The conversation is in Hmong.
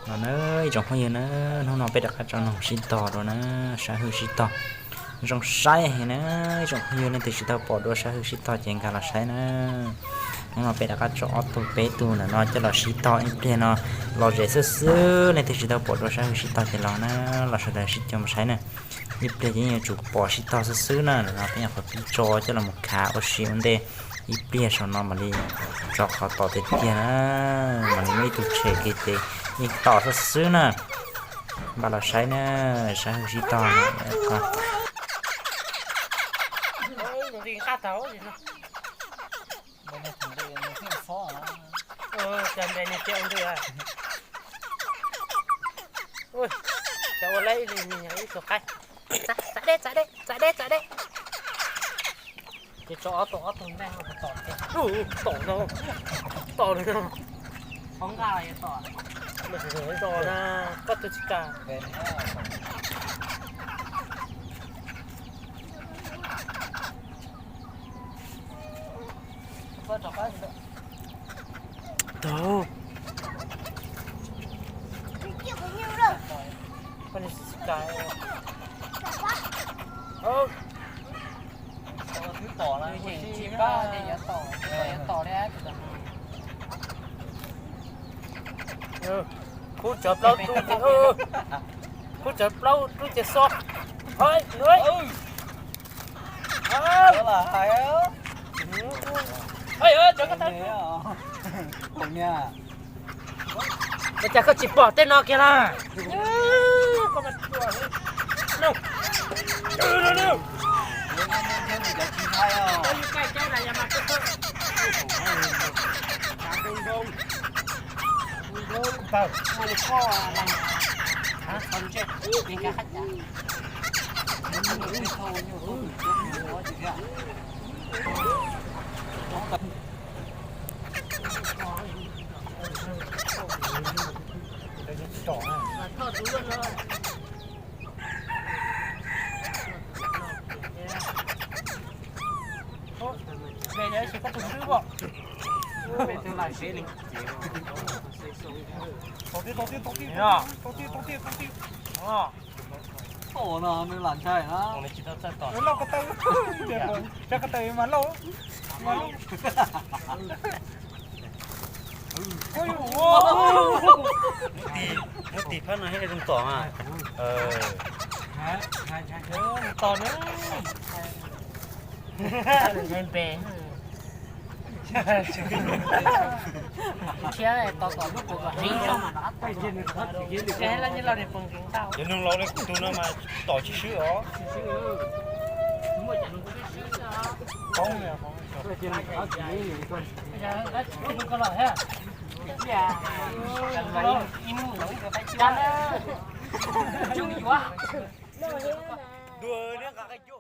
Los na, ib tsoom phooj ywg na, hnub no peb rov qab tso noog sib tog dua na, sab hwj sib tog. Zoo saib heev na, ib tsoom phooj ywg leej twg tsis tau pom dua sab hwj sib tog ces nkag los saib na. Hnub no peb rov qab tso ob tug peb tug ntawm no coj los sib tog ib pliag no, los zem xwb xwb, leej twg tsis tau pom dua sab hwj sib tog ces los na, los sawv daws sib cog mus saib na. Ib pliag ces yeej yuav tsum pom sib tog xwb xwb na, ntawm no peb nyuam qhuav pib tso coj los mus khav ua si ua ntej, ib pliag saum no mam li tso qhov tom tiag tiag na, mam li muaj ib tug tshem kiag ces yeej tom xwb xwb na. Npaj los saib na, sab hwj sib tog no. Ua le ib tug qaib. Txav deb, txav deb, txav deb, txav deb. Ces tso ob tug, ob tug ntej tom, tom no, tom no. Qhov nqa tom, tom na, koj tus tsis kam. Tau. Koj tus tsis kam. Twb tom na, tsis kam, yuav tom li. Khub tsawv plaub rub ces, khub tsawv plaub rub ces xo. Ua cas koj tsis pom tej no kiag lawm? Tom no nws lam ntshai na. Lauj ko taw, ko taw mas lauj, mas lauj. Tus tim phab no thiaj zoo tom mas. Tom na. Npe. Thiab tos tom lub kuv kom heev zog mas no. Ces los nyob los nws pom nkees tau. Cov noog laus li kuv tus no mas tom tsis swb os. Poob. Ib mus dab na. Coob yuav. Dua neb nqa qe cub.